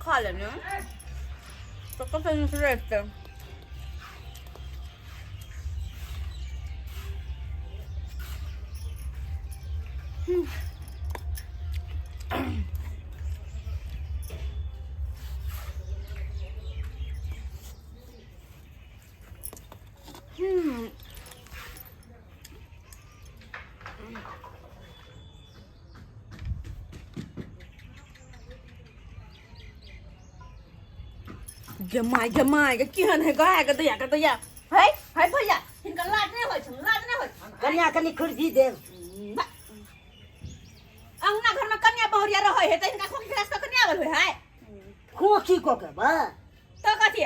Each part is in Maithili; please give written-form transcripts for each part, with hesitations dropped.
खा लेने तऽ कतऽ नीक रहितै। गे my, गे my, गे केहन है गाय के दैया के दैया है है भैया, हिनका लाज नहि होइ छनि, लाज नहि होइ छनि। कनिया, कनि खुरपी देब। अंगना घर में कन्या बहुरिया रहै है तऽ हिनका खोखी खरास कऽ कन्या आबल होइ है। खोखी कऽ के बा। तऽ कथी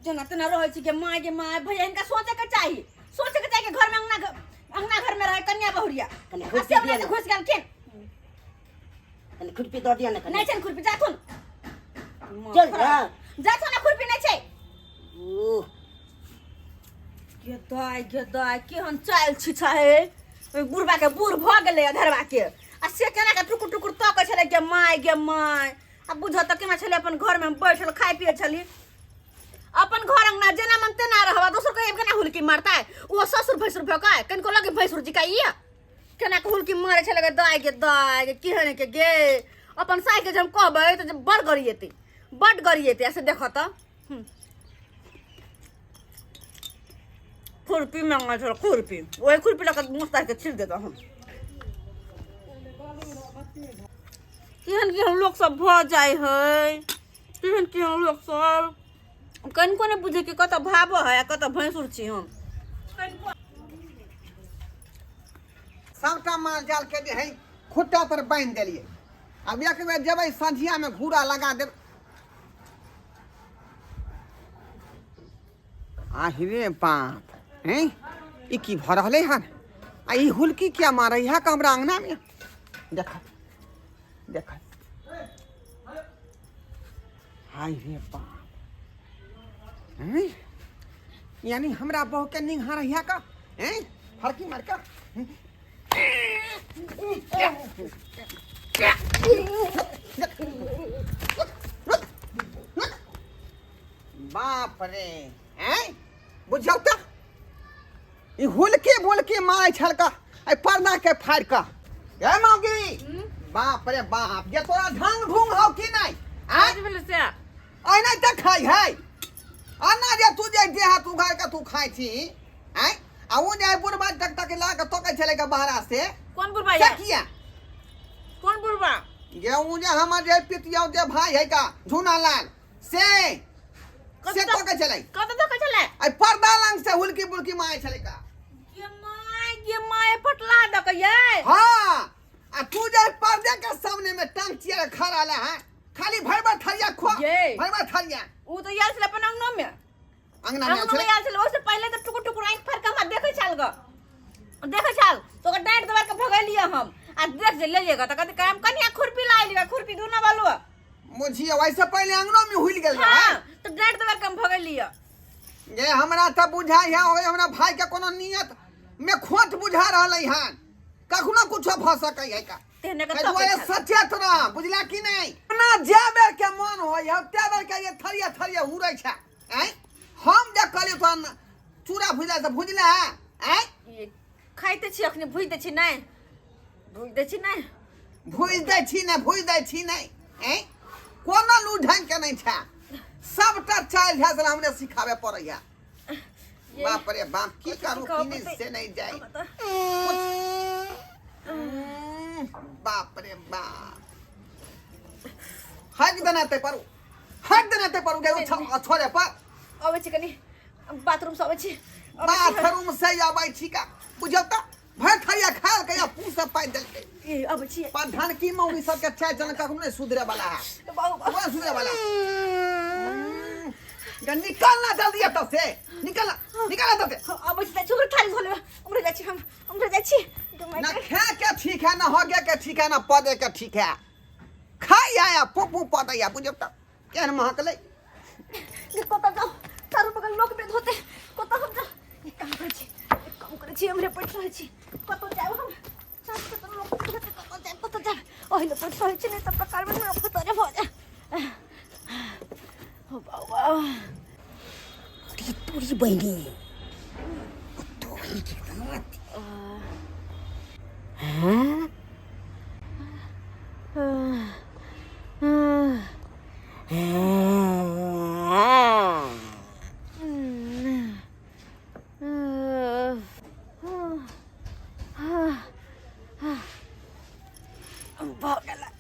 जेना तेना रहै छी। गे my, गे my, भैया, हिनका सोचे के चाही, सोचे के चाही कि घर में अंगना घर में रहे कन्या बहुरिया। कनि आ खुरपी से अपने दिअ से ने। घुसि गेलखिन। कनि खुरपी दऽ दिअ ने कनि। नहि छै खुरपी, जाथुन। चल जा। जाथुन ना, खुरपी नहि छै। ओह। गे दाय, गे दाय, केहन चालि छिछा हे ओहि बुढ़बा के। बूढ़ भऽ गेलै अधरवा के आ से केना के टुकुर टुकुर तकै छलै। गे my, गे my, आ बुझऽ तऽ केना छलै। अपन घरमे हम बैठल खाइ पियै छली, अपन घर अंगना, जेना मन तेना रहब। दोसर के केना हुलकी मारतै? ओ ससुर भैंसुर भऽ के कनिको लगे भैंसुर जी का ई केना के हुलकी मारै छलै। गे दाय, गे दाय, गे केहन के गे। अपन साइके जे हम कहबै तऽ जे बड़ गरिएतै, बड गरिएतै। ऐसे देखऽ तऽ खुरपी मांगल छल, खुरपी, ओहि खुरपी लऽ कऽ मुँह के छील देतऽ हम। केहन केहन लोक सब भऽ जाइ है, केहन केहन लोक सब, कनिको नहि बुझै कि कतऽ भाबो है आ कतऽ भैंसुर छी हम। सबटा माल जाल के जे है खुट्टा पर बान्हि देलियै। आब एक बेर जेबै संझिया में घूरा लगा देब। आहिरे बाप हैं, ई की भऽ रहलै हन? आ ई हुलकी किया मारै है हमरा अंगना में? देख देख, हाय रे बाप हैं, यानी हमरा बहू के निहार है का हैं? फरकी मार का। बाप रे हैं, बुझियौ तऽ ई हुलकी बुलकी मारै छलका एहि पर्दा के फाड़ि कऽ। हे मौगी, बाप रे बाप, जे तोरा ढंग ढूंग हौ कि नहि आँय? आज भेलै से। एना तऽ खाइ है अना जे तू जे देह हाथ उघार के तू खाइ छी आँय? आ ओ जे बुढ़बा टक टक ला के तकै छलै के बहरा से। कोन बुढ़बा? से ये किया? कोन बुढ़बा? जे उ जे हमर जे पितियौ जे भाई है का झूना लाल से से तकै छलै। कतऽ तकै छलै? एहि पर्दा लंग से हुलकी बुलकी मारै छलै का। गे my, गे my, पटला दऽ के ये। हाँ, आ तू जे पर्दे के सामने में टांग चियर खड़ा रहा है, खाली भर भर थरिया खो। ये। भर भर थरिया। उ तऽ आयल छलै अपन अंगनो में। अंगना में आयल अंगनो में छलै? आयल छलै। ओहिसँ पहिले तऽ टुकुर टुकुर आँखि फाड़ि कऽ हमरा देखै छल गऽ, देखै छल तऽ ओकर डाँटि दबारि कऽ भगेलियै हम। आ देख जे लेलियै गऽ तऽ कहतै हम कनिया खुरपी ला एलियै, खुरपी दुना बालू। मुझिए वैसे पहले अंगनो में हुल गेल रहे। हाँ, तऽ डाँटि दबारि कऽ हम भगेलियै। जे हमरा तऽ बुझाइ है ओहि हमरा भाई के कोनो नियत में खोट बुझा रहलै हन, कखनो कुछो भऽ सकै है का। तेहने के ताहि तकै दुआरे छल। सचेत रह, बुझला कि नहि? ना जे बेर के मन होइ है ते बेर के ये थरिया थरिया उड़ै छै आँय। हम जे कहलियै तोरा चूड़ा भुजला से भुजला है आँय? ई खाइते छी अखनी, भुजि दै छी नहि, भुजि दै छी नहि। भुजि दै छी नहि, भुजि दै छी नहि आँय। कोनो लू ढंग के नहि छै, सबटा चालि ढाल से हमरे सिखाबे पड़ैया। ये बाप रे बाप, की कथी करू सिखाबऽ की नहि पड़तै? से नहि जाय। हमरा तऽ बाप रे बाप, हक देना ते पर, हक देना ते पर गे छोड़े पर। अबै छी कनि बाथरूम से अबै छी, अबै छी। बाथरूम से अबै छी का? बुझौ तऽ भरि थरिया खायल के या पूस से पानि देलकै। ए, अबै छी। प्रधान की मौगी सबके चाय जन कखनो नहि सुधरे वाला है। बाबू, बाबू। कोन सुधरे वाला? गे निकल ना जल्दी एतऽ से, निकल ना, निकल ना एतऽ से। अबै छी तऽ छुबरे थाली धो लेबै। उम्हरे जाइ छी हम, उम्हरे जाइ छी। ना खाए के ठीक है, ना हगे के ठीक है, ना पदे के ठीक है। खाइ आया पू पू पदैया, बुझौ तऽ केहन महकलै। गे कतऽ जाउ? चारू बगल लोक बेद होते, कतऽ हम जाउ? एक काम करै छी, एक काम करै छी, उम्हरे बैठ रहै छी। कतऽ जायब हम? चारू बगल लोक बेद होते, कतऽ जायब, कतऽ जायब? ओहि लए बैठ रहै छी, नहि तऽ प्रकार में फतरे भऽ जाय। अरे तोरी बहिनी तोरी के दाँत हाँ भऽ गेलै।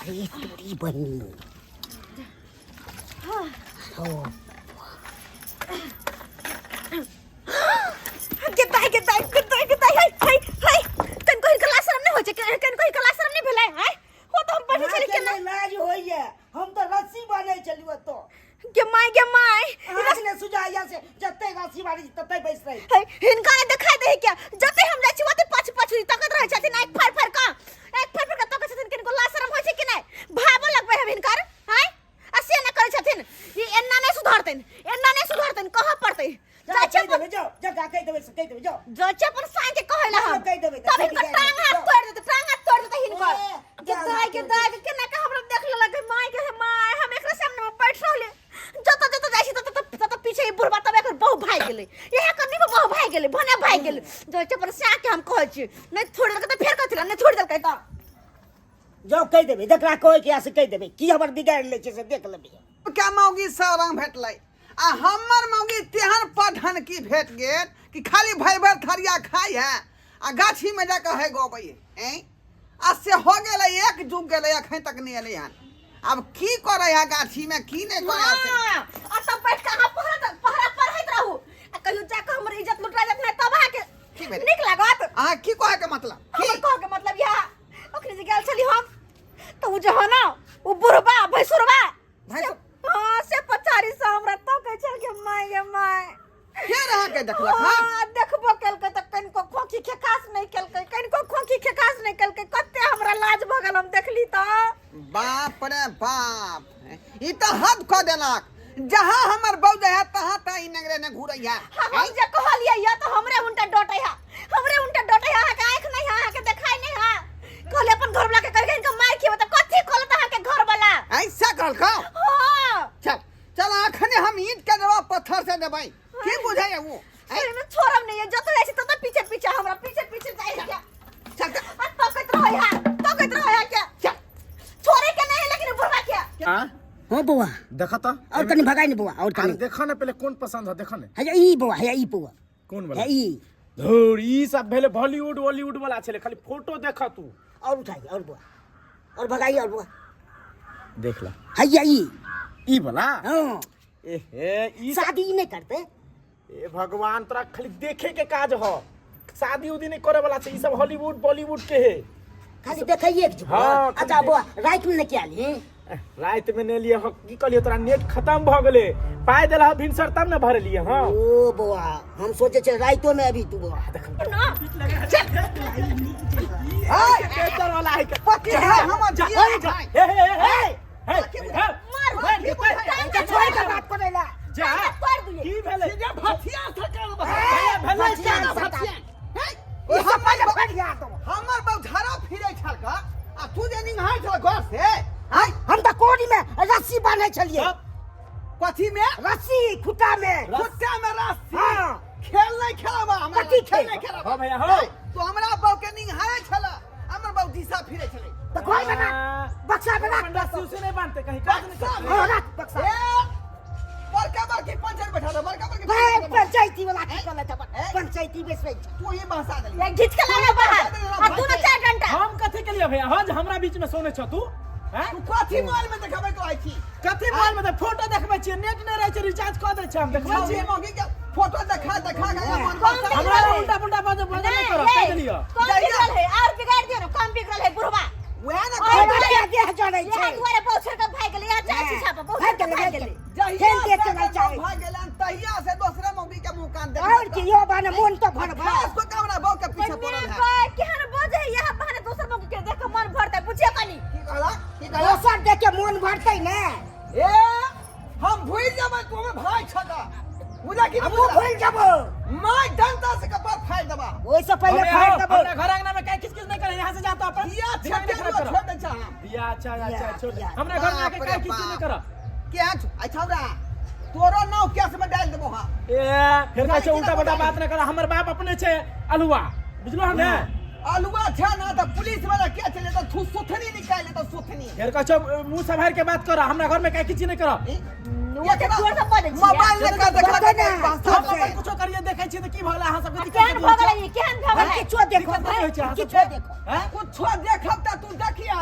अरे तोरी बहिनी हो। गे दाइ, गे दाइ, गे दाइ, गे दाइ, है है है, कनको हिनकर लाज शरम नहि होइ छै? कनको हिनकर लाज शरम नहि भेलै? आँय, हो तऽ हम बैठल छली केना लाज होइए? हम तऽ रस्सी बान्है छलियै ओतऽ। गे माय, गे माय। अहाँके ने सुझाइया से जते रस्सी बान्है छी तते बैस रही। है, हिनका नहि देखाइ दै क्या? जते हम जाइ छी ओते पाछू पाछू तकैत रहै छथिन, आँखि फाड़ि फाड़ि कऽ, आँखि फाड़ि फाड़ि कऽ तकै छथिन। किनको लाज शरम होइ छै कि नहि? भावो लगबै हम हिनकर। आँय, आ से नहि करै छथिन। ई एना नहि सुधरतनि, एना नहि सुधरतनि, कहऽ पड़तै। जाओ, जाइ छी कहि देबै, जाओ, जकरा कहि देबै से कहि देबै, जाओ। जाइ छी अपन साँइ के कहै लए हम। कहि देबै तऽ तब हिनकर कहि टांग हाथ जाओ। तोड़ि देतै, टांग हाथ तोड़ि देतै हिनकर। ए, के टांग दाइ, हाथ के तोड़ि दाइ, के केना के हमरा देख लेलक। माय के, हे my, हम एकरा सामने मे बैठ रहले। जतऽ जतऽ जाइ छी ततऽ ततऽ पीछे ई बुढ़बा। तब एकर बहु भागि गेलै, इएह कनी मे बहु भागि गेलै, भने भागि गेलै। जाइ छी अपन साँइ के हम कहै छी, नहि छोड़ि देलकै तऽ फेर कथी लए? नहि छोड़ि देलकै तऽ जाओ, कहि देबै, जकरा कहै के से कहि देबै। की हमर बिगाड़ि लै छै से देख लेबै। के मौगी सब रंग भेटलै आ हमर मौगी तेहन पढ़न की भेट गेल कि खाली भरि भरि थरिया खाइ है आ गाछीमे जाकऽ है गबै है। आ से हो गेलै एक जुग गेलै, अखन तक नहि एलै हन। आब की करै है गाछीमे, की नहि करै है से? हाँ, आ तब बैठ के अहाँ पहरा पहरा पढ़ैत रहू आ कहियो जाके हमर इज्जत लुटा जात नहि तब अहाँके की भेलै? नीक लागत? अहाँ की कहैके मतलब की? हमर कहके मतलब इएह, अखनी जे गेल छली हम तऽ ओ जे हो ने ओ बुढ़बा भैंसुरबा। भैंसुर? हाँ, से पछाड़ी से हमरा तकै छल के my, गे my. फेर अहाँके देखलक? हँ। हाँ, देखबो केलकै तऽ कनिको खोखी खेखास नहि केलकै, कनिको खोखी खेखास नहि केलकै। कते हमरा लाज भऽ गेल हम देखली तऽ। बाप रे बाप, ई तऽ हद कऽ देलक। जहाँ हमर बौ जाइ है तहाँ तऽ ई नगरे ने घुरै है। हम जे कहलियै या तऽ हमरे उनटा डटै है, हमरे उनटा डटै है। अहाँके आँखि नहि है? अहाँके देखाइ नहि है? कहले अपन घरवाला के, कहि इनका मार खिएबै तऽ कथी कहलत अहाँके घरवाला? ऐसा कहलकौ? हाँ। चल चल, अखने हम ईंट के देबा पत्थर से देबै। की बुझै है वो? एहिमे छोड़ब नहीं है। जतऽ जाइ छी ततऽ पीछे पीछे, हमरा पीछे पीछे जाइ है। चल चल। आ तकैत रहै है, तकैत रहै है। के चल, छोड़े के नहीं है लेकिन बुढ़वा के। हाँ। हाँ बौआ। देखा तो। और कनी भगाई ने बौआ, और अरे कनी। देखा ना, पहले कौन पसंद है देखा ने। हैया ई बौआ, हैया ई बौआ। कौन वाला? है ई। धुर, ई सब भेले बॉलीवुड बॉलीवुड वाला छले, खाली फोटो देखा तू। और उठाई और बौआ, और भगाई और बौआ। देख ला। हैया ई। ई वाला? हाँ। ए हे, ई शादी ई नहीं करते। ए भगवान, तोरा खाली देखे के काज हो, शादी उदी नहीं करे वाला छै। ई सब हॉलीवुड बॉलीवुड के है। खाली देखैये के छै। हाँ, खाली अच्छा देख। बौआ, राति में ने किया ली? राति में ने लिए हो, की कहलियो तोरा, नेट खत्म भ गेले, पाय देला हो भिनसर तब ने भरलिए। हां। ओ बौआ, हम सोचे छे राइतो में अभी तू बौआ। ना। बेचर वाला है के। पति है हमर जा, जिया जा, भाई। हे हे हे हे हे, मार मार, टांग छोड़ के बात करे ला। जा। तोड़ दिए। की भेलै? सीधे भथिया थकल बा। भैया भेलै? भथिया क्या? सरकार। हे, ओ ई सब हमर पहिले फट गया तो। हमर बौ झाड़ा फिरै छल का आ तू जे निंघाइ छल घर से आय। हम तऽ कोड़ी में रस्सी बांधे छलिए। तब? कथी में? रस्सी, खुट्टा में। खुट्टा में रस्सी? हाँ। खेल नहीं खेलबा हमरा। कथी खेल खेल? नहीं खेलबा। हाँ भैया, हाँ। हे, तू हमरा बौ के निंघाइ छल, हमर बौ दिशा फिरै छलै। तऽ घर में राख, बक्सा में राख। रस्सी उसी नहीं बांधते, कहीं काज नहीं बक्सा करते। में? हाँ, राख बक्सा। ए, बड़का बड़की पंचायत बैठा दे, बड़का बड़की भाई, पंचायत बैठा दे। पंचायती वाला की कहले त ए? पंचायती बेसबै छै। तू ही बहसा देली। ये घीच के लाना बाहर आ दोनों चार डंडा। हम कथी के लिए भैया? हाँ, जे हमरा बीच में सोने छ तू हैं? तू कथी मोबाइल में देखेबै तो आई छी? कथी मोबाइल में फोटो देखबै छियै? नेट नहि रहै छै, रिचार्ज कऽ दै छै, हम देखबै छौड़ी छियै। मौगी के फोटो देखा देखा के मन कौन बहसा। हमरा उल्टा पुल्टा बात बजल नहि करब, कहि देलियै। कम बिगड़ल है और बिगाड़ दियो ना, कम बिगड़ल है बुढ़वा। वएह ने और कहै देह छी। देह जरै यहाँ छै। दुआरे बहुत छोड़ के भाग गेलै, यहाँ चाची छापा बहुत भागि छोड़ के गेलै, भागि भागि गेलै। गेलै। जहिया खेल देख से के नहि चाहै। भागि गेलन तहिया से दोसरा मौगी के मुंह कान देख। और की यो बहाने मोन तो भरबा। खास को हमरा बहू के पीछे पड़ल है। केहन बजे यहाँ बहाने दोसर मौगी के देख के मन भरतै, बुझिए कनी। की कहला, की कहला? दोसर देख के मोन भरतै ने। ए, हम भूल जेबै, तू हमर भाई छका, बुझा कि हमहूँ भूल जेबो। मैं डंडा से कपार फाड़ देबा। ओहिसँ पहिले अबे फाड़ि आओ, देबो। हमरा घर अंगना में कहीं किच किच नहीं करे, यहाँ से जाता अपन किया दिमाग छेटे नहीं खराब छोड़ करो। दै छा हम। बियाह अच्छा अच्छा बियाह, छोड़ बियाह। हमरा घर में आके बाप रे काहे किछु नहीं बाप। कर के छौ अच्छा छौरा तोरो नाव केस में डाल देबो हां ए फेर कहै छै उल्टा पुल्टा बात नहि कर हमर बाप अपने छै अलुआ बुझलो हन ने अलुआ छै ना त पुलिस वाला के चले त थु सुथनी निकाल ले त सुथनी फेर कहै छै मुंह सम्हारि के बात कर हमरा घर में काहे किछु नहि कर ओते जोर से बजै छियै। मोबाइल लेकर देखला बता ना। हम अपन कुछो करिए देखै छियै तऽ की भऽ गेलै अहाँ सबके दिक्कत केहन कथी भऽ होइ छै? गेलै ई? केहन भऽ गेलै किछो देखो दिक्कत कथी होइ छै अहाँ किछो सबके? देखो हैं? कुछो देखब त तू देखिया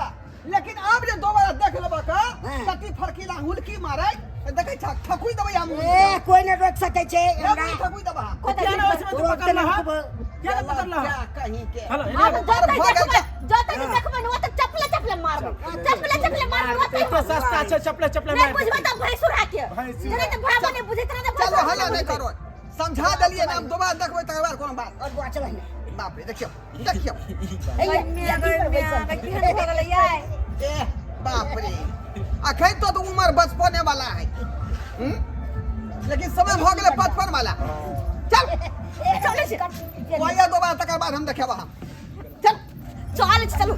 लेकिन आब जे दोबारा देख लेबा का हाँ। कति फरकीला हुलकी मारै त देखै छ ठकुई देबै हम ए कोई नहि रोकि सकै छै हमरा ठकुई देबा किया ने ओहिमे तू रोकते पकड़लह? नहि किया ने पकड़लह? क्या कहीं के हेलो, एने आब आबू। जतै भऽ गेल देखबै जतै जे देखबै ने ओतै चपले चपले मारबै चपले चपले मारबै ओतै एते सस्ता छै चपले चपले नहि मारि बुझबै तऽ भैंसुरा के भैंसुरा। जेना तऽ भावो नहि बुझैत रहै तऽ चलो भैंसुरा हल्ला नहि नहीं बुझतै। करो समझा देलिए ना हम दोबारा देखबै तकर बाद कोनो बात और बुआ चल ने बाप रे देखियो देखियो गै मिया, गै मिया, गै केहन भऽ गेलै यै? ए बाप रे अखन तो तो उम्र बचपने वाला है हम्म? लेकिन समय भऽ गेलै 55 वाला चल चलै छी। कोइया दोबारा तकर बाद हम देखेबा हम चल चल चलू।